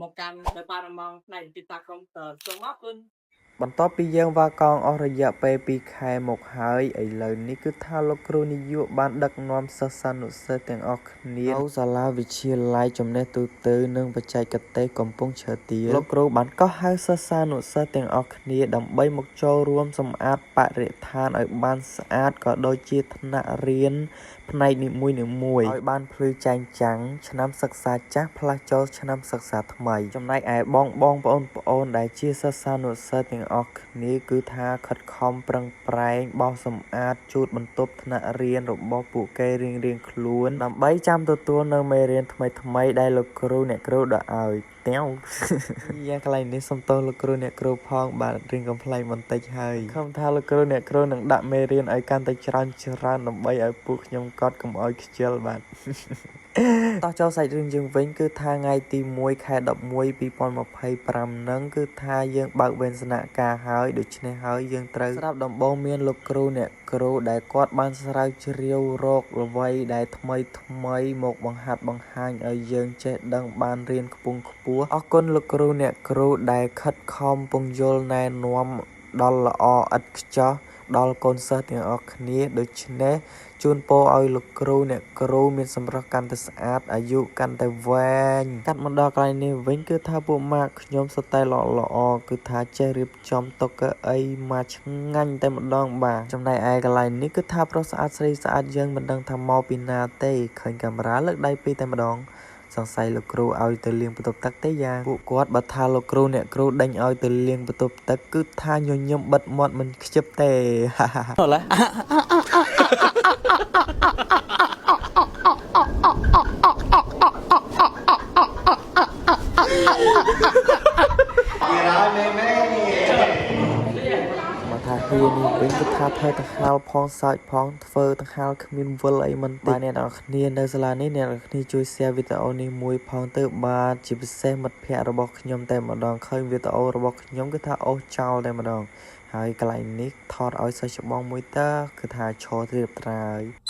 មកកាន់ department ផ្នែកវិទ្យាកុំព្យូទ័រសូមអរគុណ។ បន្ទាប់ពីយើងវ៉ាកងអស់រយៈពេល2ខែមកហើយឥឡូវនេះគឺថាលោកគ្រូនាយកបានដឹកនាំសិស្សានុសិស្សទាំងអស់គ្នានៅសាលាវិទ្យាល័យចំណេះទូទៅនិងបច្ចេកទេសកំពង់ឈើទាលលោកគ្រូបានកោះហៅសិស្សានុសិស្សទាំងអស់គ្នាដើម្បីមកចូលរួមសម្អាតបរិស្ថានឲ្យបានស្អាតក៏ដូចជាថ្នាក់រៀនផ្នែកនីមួយៗឲ្យបានភ្លឺចែងចាំងឆ្នាំសិក្សាចាស់ផ្លាស់ចូលឆ្នាំសិក្សាថ្មីចំណែកឯបងបងប្អូនប្អូនដែលជាសិស្សានុសិស្សទាំងអស់គ្នាគឺថាខិតខំប្រឹងប្រែងបោសសម្អាតជូតបន្ទប់ថ្នាក់រៀនរបស់ពួកគេរៀងៗខ្លួនដើម្បីចាំទទួលនៅមេរៀនថ្មីៗដែលលោកគ្រូអ្នកគ្រូដាក់ឲ្យទាំង យ៉ាងកន្លែងនេះសុំទោសលោកគ្រូអ្នកគ្រូផងបាទរៀងកំប្លែងបន្តិចហើយខំថាលោកគ្រូអ្នកគ្រូនឹងដាក់មេរៀនឲ្យកាន់តែច្រើនច្រើនដើម្បីឲ្យពួកខ្ញុំកត់កុំឲ្យខ្ជិលបាទ តោះចូលសាច់រឿងយើងវិញគឺថាថ្ងៃទី1ខែ11 2025ហ្នឹងគឺថាយើងបើកវេនស្នាក់ការហើយដូច្នេះហើយយើងត្រូវស្រាប់ដំបូងមានលោកគ្រូអ្នកគ្រូដែលគាត់បានស្រាវជ្រាវរកអ្វីដែលថ្មីថ្មីមកបង្ហាត់បង្ហាញឲ្យយើងចេះដឹងបានរៀនខ្ពង់ខ្ពស់អរគុណលោកគ្រូអ្នកគ្រូដែលខិតខំពង្យល់ណែនាំដល់ល្អឥតខ្ចោះដល់កូនសិស្សទាំងអស់គ្នាដូច្នេះជូនពរឲ្យលោកគ្រូអ្នកគ្រូមានសម្រស់កាន់តែស្អាតអាយុកាន់តែវែងកាត់មកដល់កន្លែងនេះវិញគឺថាពួកម៉ាកខ្ញុំសុទ្ធតែល្អល្អគឺថាចេះរៀបចំតុកៅអីមកឆ្ងាញ់តែម្ដងបាទចំណែកឯកន្លែងនេះគឺថាប្រុសស្អាតស្រីស្អាតយើងមិនដឹងថាមកពីណាទេឃើញកាមេរ៉ាលើកដៃពីរតែម្ដងសង្ស័យលោកគ្រូឲ្យទៅលាងបន្ទប់ទឹកទេយ៉ាងពួកគាត់បើថាលោកគ្រូអ្នកគ្រូដេញឲ្យទៅលាងបន្ទប់ទឹកគឺថាញញឹមបិទមាត់មិនខ្ជិបទេ មកថាហៀនេះវិញគឺថាធ្វើតហាលផងសើចផងធ្វើតហាលគ្មានវិលអីមិនតិចបាទអ្នកនរគ្នានៅសាលានេះអ្នកនរគ្នាជួយ share វីដេអូនេះមួយផងទៅបាទជាពិសេសមិត្តភ័ក្តិរបស់ខ្ញុំតែម្ដងឃើញវីដេអូរបស់ខ្ញុំគឺថាអូសចោលតែម្ដងហើយកន្លែងនេះថតឲ្យសិស្សច្បងមួយតើគឺថាឈរត្រៀបត្រើយ។